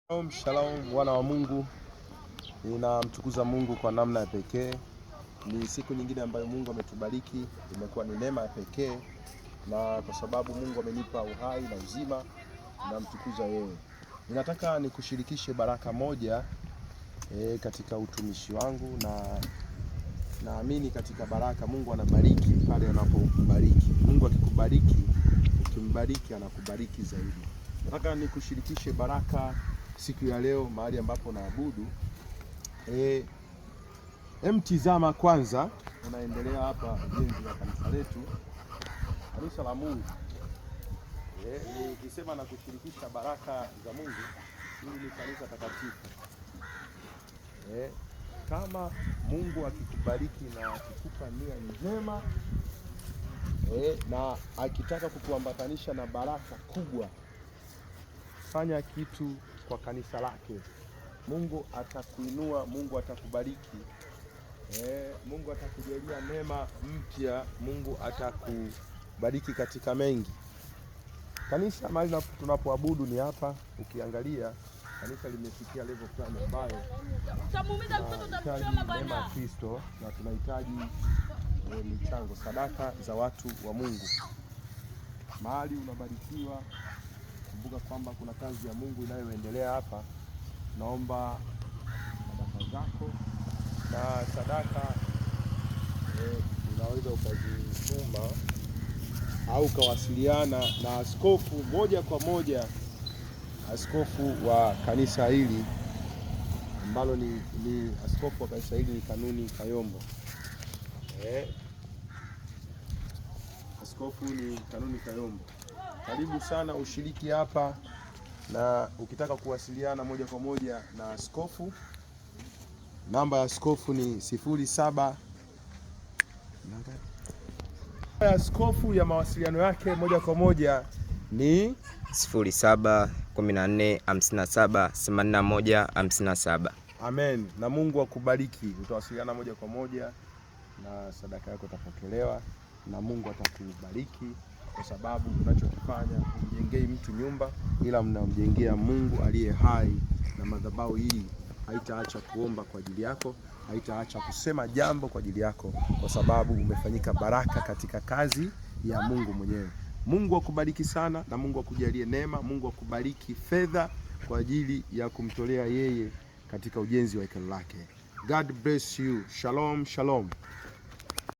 Shalom, shalom wana wa Mungu. Ninamtukuza Mungu kwa namna ya pekee. Ni siku nyingine ambayo Mungu ametubariki, imekuwa ni neema ya pekee, na kwa sababu Mungu amenipa uhai na uzima, namtukuza yeye. Ninataka nikushirikishe baraka moja katika utumishi wangu, na naamini katika baraka Mungu anabariki pale anapokubariki. Mungu akikubariki, ukimbariki anakubariki zaidi. Nataka nikushirikishe baraka siku ya leo mahali ambapo naabudu. Tizama kwanza, unaendelea hapa ujenzi wa kanisa letu, kanisa la Mungu. Nikisema na kushirikisha baraka za Mungu, hili ni kanisa takatifu. Kama Mungu akikubariki na akikupa nia njema na akitaka kukuambatanisha na baraka kubwa, fanya kitu kwa kanisa lake. Mungu atakuinua, Mungu atakubariki. Mungu atakujalia neema mpya, Mungu atakubariki katika mengi. Kanisa mahali tunapoabudu ni hapa. Ukiangalia kanisa limefikia level fulani ambayo tunahitaji neema ya Kristo na tunahitaji michango, sadaka za watu wa Mungu. Mahali unabarikiwa, kumbuka kwamba kuna kazi ya Mungu inayoendelea hapa. Naomba sadaka zako na sadaka unaweza ukazituma au ukawasiliana na askofu moja kwa moja, askofu wa kanisa hili ambalo ni askofu wa kanisa hili ni Kanuni Kayombo. Askofu ni Kanuni Kayombo. Karibu sana ushiriki hapa, na ukitaka kuwasiliana moja kwa moja na askofu, namba ya askofu ni 07 ya askofu ya mawasiliano yake moja kwa moja ni 07 14 57 81 57. Amen. Na Mungu akubariki. Utawasiliana moja kwa moja na sadaka yako itapokelewa na Mungu atakubariki, kwa sababu unachokifanya humjengei mtu nyumba, ila mnamjengea Mungu aliye hai, na madhabahu hii haitaacha kuomba kwa ajili yako, haitaacha kusema jambo kwa ajili yako, kwa sababu umefanyika baraka katika kazi ya Mungu mwenyewe. Mungu akubariki sana, na Mungu akujalie neema, Mungu akubariki fedha kwa ajili ya kumtolea yeye katika ujenzi wa hekalu lake. God bless you. Shalom, shalom.